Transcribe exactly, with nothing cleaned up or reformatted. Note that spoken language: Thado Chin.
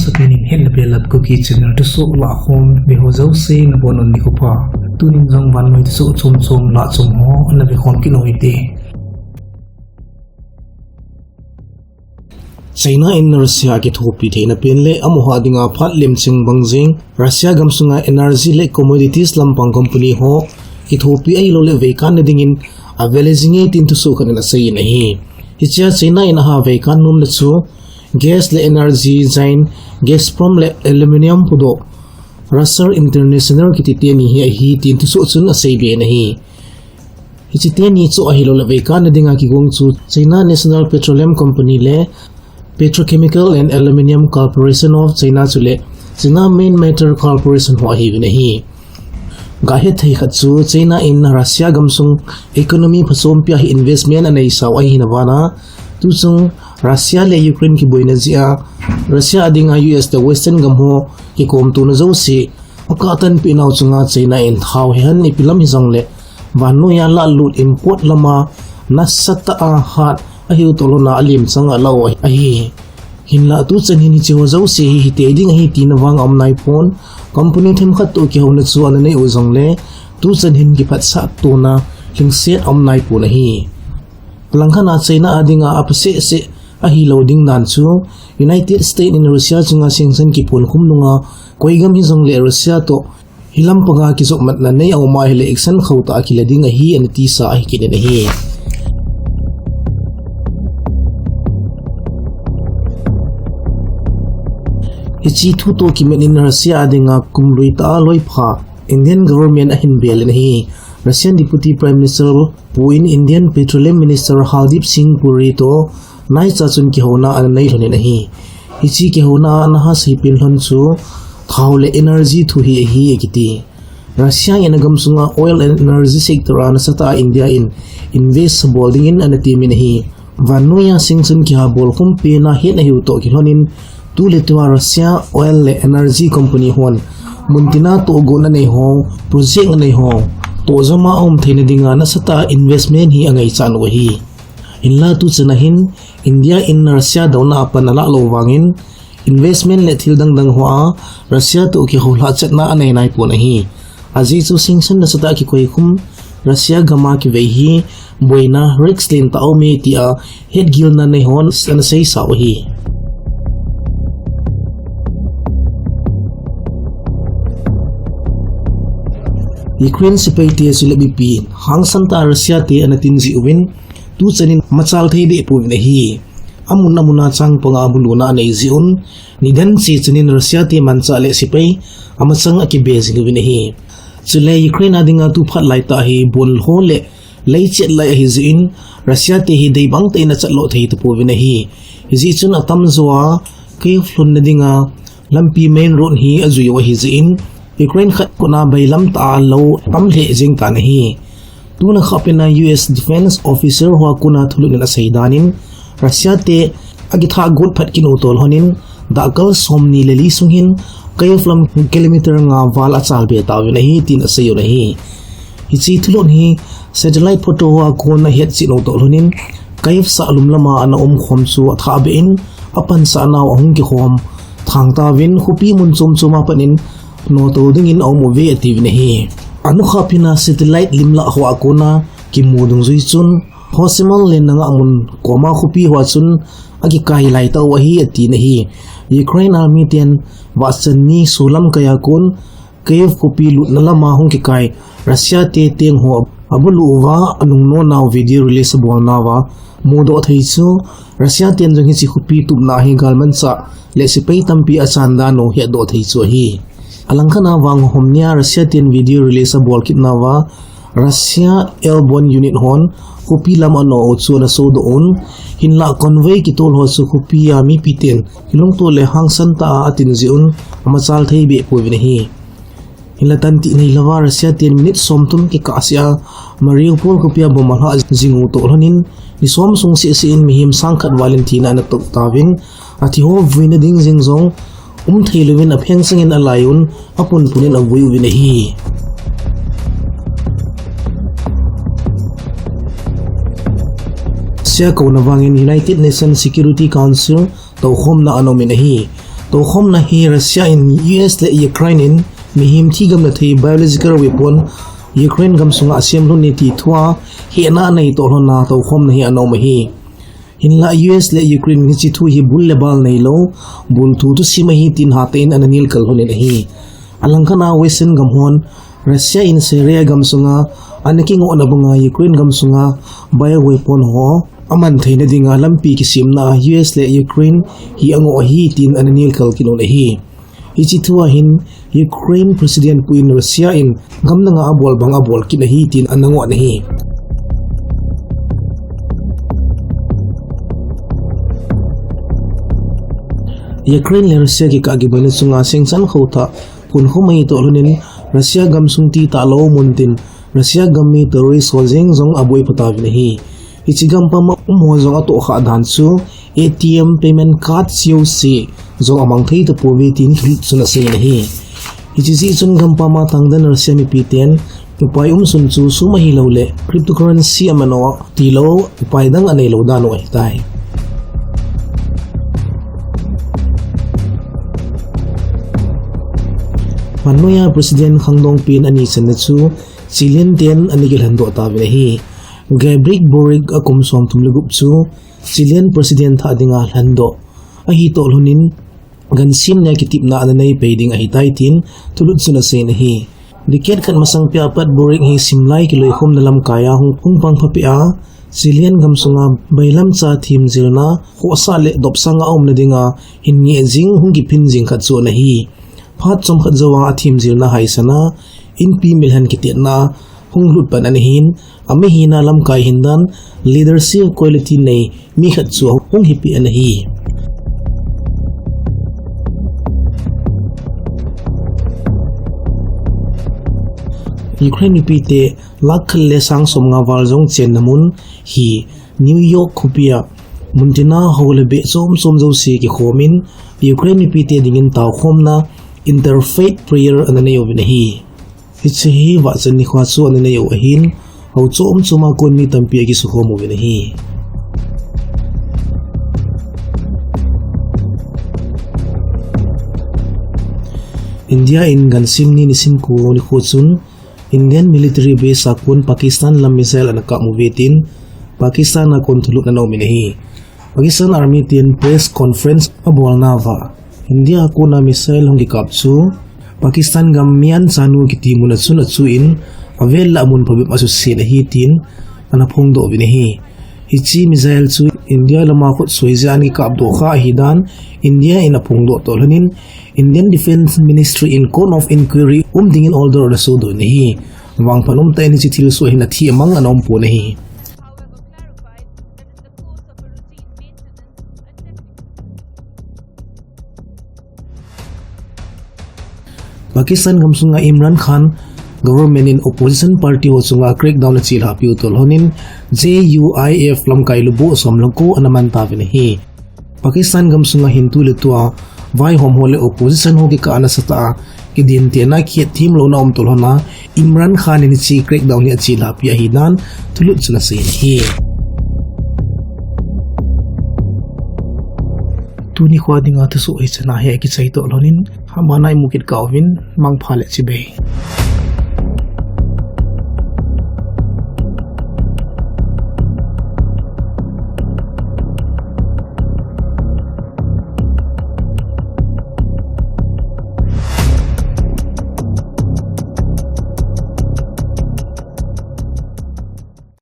Sapinin hin na belap Kuki channel thusoh lahkhom ve ho jouse nabonun nikho pha. Tunin jong vannoi thusoh chomchom lahchom ho na vekhom kit u hite. China in Russia kithopi theina pen le amaho dinga phat lemcheng bang jeng Russia gamsunga energy le commodities lampang company ho kithopi ahilou le veikan na dingin avel jinge tin thusoh khat in aseiyin ahi. Hichea China in aha veikan nomna chu gas le energy giant Gazprom le aluminium phudoh Russia International kiti teni hi ahi tin thusoh chun aseibe in ahi. Hiche teni chu ahilou le veikan na dinga kigong chu China National Petroleum Company le Petrochemical and Aluminium Corporation of China chule China Main Metal Corporation ho ahiuvin ahi. Gahet thei khat chu China in Russia gamsung economy phachompi a hi investment aneisau ahina vana, tuchung Russia le Ukraine kiboina jeh a Russia a dinga U S le Western gam ho kikomtona jouse akah tanpeh nau chunga China in thao hihen ipi lam hijongle vannoiya lahlut import lama nasatah a hat ahiu toh lhona alemchang alah u ahi. Hinla tuchan hin hiche ho jouse hi hitei ding ahi tina vang aum naipon, company themkhat toh kihouna chu ana nei u jongle tuchan hin kiphatsah tona lhingset aum naipon ahi. Alangkhat a China a dinga apha sehseh ahilou ding dan chu United States in Russia chunga sanction kiponkhum nunga koi gam hijongle Russia toh hilam panga kijopmatna nei aum ahile action khauhtah a kila ding ahi ana tisa ahi kit in ahi. Hiche thu toh kimat in Russia a dinga kum lui tah a loipha Indian government ahin bel in ahi. Russian Deputy Prime Minister pu in Indian Petroleum Minister Hardeep Singh Puri toh naicha chun kihouna ana nei lhonin ahi. Hiche kihouna a ana hasei pen lhon chu thao le energy thu hi ahi akiti. Russia in agamsunga oil and energy sector a nasatah a India in invest bol dingin ana temin ahi. Vannoiya sanction kiha bolkhum pena het ahiu toh kilhonin tuletua Russia oil le energy company hon muntina tohgon anei ho, project anei ho tohjoma aum theina dinga nasatah a investment hi angaichat u ahi. Hinla tuchan a hin India in Russia douna a pan alah lou vangin investment le thil dangdang hoa Russia toh kihou lhahchetna anei naipon ahi. Ajeh chu sanction nasatah a kikoikhum Russia gama kivei hi boina risk lentah aume tia hetgilna nei hon ana seisau ahi. Ukraine sepaite chule mipi hangsan tah a Russia te ana tin jeh uvin tuchanin machal thei deh pouvin ahi. Amun amuna changpanga buluna anei jeh un nidan che chanin Russia te manchah le sepai amachang akibe jing uvin ahi. Chule Ukraine a dinga tu phat laitah hi bonlho le leichet lai ahi jeh in Russia te hi deibang tah in achatlo thei tapouvin ahi. Hijeh chun atamjoa Kyiv lhunna dinga lampi main road hi ajui u ahi jeh in Ukraine khat kona bailam tah a lou tam lheh jeng tan ahi. Tuna khah pena U S defense officer hoa kona thulhut in asei danin Russia te akithah got phat kit u toh lhonin dahkal somni le li sung hin Kyiv lam kilometer nga val achalbe tauvin ahi tin asei un ahi. Hiche thulhut hi satellite photo hoa kon ahetchet u toh lhonin Kyiv sahlum lama ana umkhom chu athahbeh in apansahnau ahung kikhom thang tauvin khopi mun chom choma pat in noto dingin aum uve atiuvin ahi. Anukhah pena satellite limlah hoa kona kimu dungjui chun Hosimal lenna ngahmun koma khopi hoa chun akikai laitah u ahi atin ahi. Ukraine army ten vahchan ni solam kaiya kon Kyiv khopi lutna lama hung kikai Russia te tengho abulu uva anungnonau video release abolnauva mudoh thei chu Russia ten jong hiche khopi tupna hi galmanchah le sepai tampi achan dan u hetdoh thei chu ahi. Alangkhat a vang homnia Russia ten video release abol kitnauva Russia airborne unit hon khopi lam ano u chu ana sodoh un, hinlah convoy kitol ho chu khopia mipiten kilungto le hangsan tah a atin jeh un amachal thei behpouvin ahi. Hinla tanti neilouva Russia ten minute somthum kikahsea Mariupol khopia bomb alhah jing u toh lhonin ni som sung sehseh in mihem sangkhat valin thina ana toh tauvin, athiho vuina ding jeng jong umthei louvin apheng sangin alaiyun apunpunin avui uvin ahi. Russia kouna vangin United Nations Security Council toukhomna ana umin ahi. Toukhomna hi Russia in U S le Ukraine in mihem thi gamla thei biological weapon Ukraine gamsunga asem lhon e ti thua hehna anei toh lhon a toukhomna hi ana um ahi. Hinlah U S le Ukraine in hiche thu hi bul le bal neilou, bulthu thusim ahi tin hatah in ana nilkal lhon in ahi. Alangkhat a Western gam hon Russia in Syria gamsunga ana kingohna banga Ukraine gamsunga bio weapon ho aman theina dinga lampi kisemna a U S le Ukraine hi angoh ahi tin ana nilkal kit un ahi. Hiche thu a hin Ukraine President Putin Russia in gam dang a abol bang abol kit ahi tin ana ngoh in ahi. Ukraine le Russia kikah kiboina chunga sengsan khauthah phunkhum ahi toh lhon in Russia gamsung ti talou mun tin Russia gam mi terrorist ho jeng jong aboi pha tauvin ahi. Hiche gampam a um ho jong atohkhah dan chu A T M payment card C O C jong amang thei tapouve tin thulhut chun asei in ahi. Hiche jeh chun gampam a tangden Russia mipiten upai um sun chu sum ahilouleh cryptocurrency aman o tilou upai dang aneilou dan u ahitai. Hmannoiya President khangdong pen ani channa chu Chilean ten ana kilhendoh tauvin ahi. Gabriel Boric akum somthum le gup chu Chilean President thah dinga lhendoh ahi toh lhon in gansemna kitepna ana nei pei ding ahitai tin thulhut chun asei in ahi. Decade khat masang peh a pat Boric hi simlai kiloikhomna lamkai a hung, hung pang pha peh a, Chilean gamsunga bailamcha themjilna, khohsah le dopsang a umna dinga hin ngeh jing hung kiphin jing khat chu ana hi. Phat chomkhat jouva athemjilna haisan a, inpi milhen kitetna hung lut pan ana hin, amihina lamkai hindan, leadership quality nei mi khat chu hung hipeh ana hi. Ukraine mipite lakh khat le sang somnga val jong chenna mun hi New York khopia muntina hou le beh chom chom jouse kikhomin Ukraine mipite dingin taokhomna interfaith prayer ana nei uvin ahi. Hiche hi vahchan nikho chu ana nei u ahin, hou chom choma kon mi tampi akisukhom uvin ahi. India in gansim ni nisim ko nikho chun Indian military base a kon Pakistan lam missile ana kap uve tin Pakistan a kon thulhut ana um in ahi. Pakistan Army ten press conference abolnauva India a kona missile hung kikap chu Pakistan gam Mian Chanu kiti mun a chun achuin avel le amun phabep asusen ahi tin ana phongdoh uvin ahi. Hiche missile chu India lama khutsoh jeh a ana kikapdoh kha ahidan India in aphongdoh toh lhonin Indian Defence Ministry in Court of Inquiry um dingin order ana sodoh in ahi. Vangphat umtah in hiche thilsoh hin athi amang ana umpon ahi. Pakistan gamsunga Imran Khan government in opposition party ho chunga crackdown achelhahpiu toh lhonin J U I F lamkai lubuh som le ko ana mantauvin ahi. Pakistan gamsunga hin tu le tua vaihom ho le opposition ho kikah a nasatah a kidintena kihetthem louna um toh lhona Imran Khan in hiche crackdown hi achelhahpi ahidan thulhut chun asei in ahi. Tuni khoa dinga thusoh hichana hi akichai toh lhonin, abana imu kit kah uvin, mangpha le chibai.